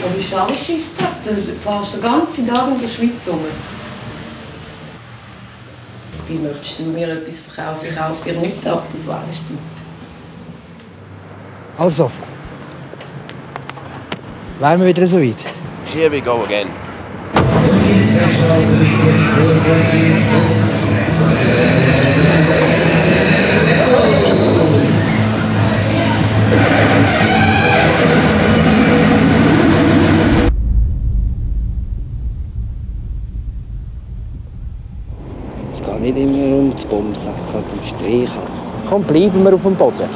Aber ist alles Scheissdreck. Du fährst den ganzen Tag in der Schweiz rum. Wie möchtest du mir etwas verkaufen? Ich kaufe dir nichts ab, das weißt du. Also, wären wir wieder so weit? Here we go again. Es geht nicht immer um das Bumsen, es geht um Streichen. Komm, bleiben wir auf dem Boden.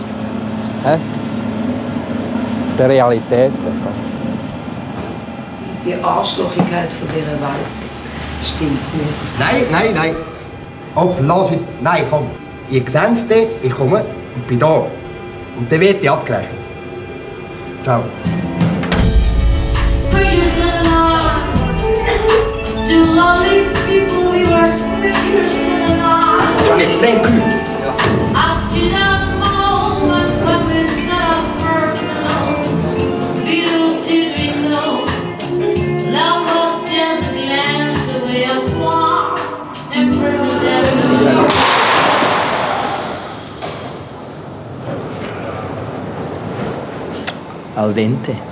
Hä? Auf der Realität. Die Arschlochigkeit von dieser Welt stimmt nicht. Nein. Oh, lass mich. Nein, komm. Ihr seht es, ich komme und bin da. Und dann wird ich abgleichen. Ciao. Johnny, thank you. Al dente.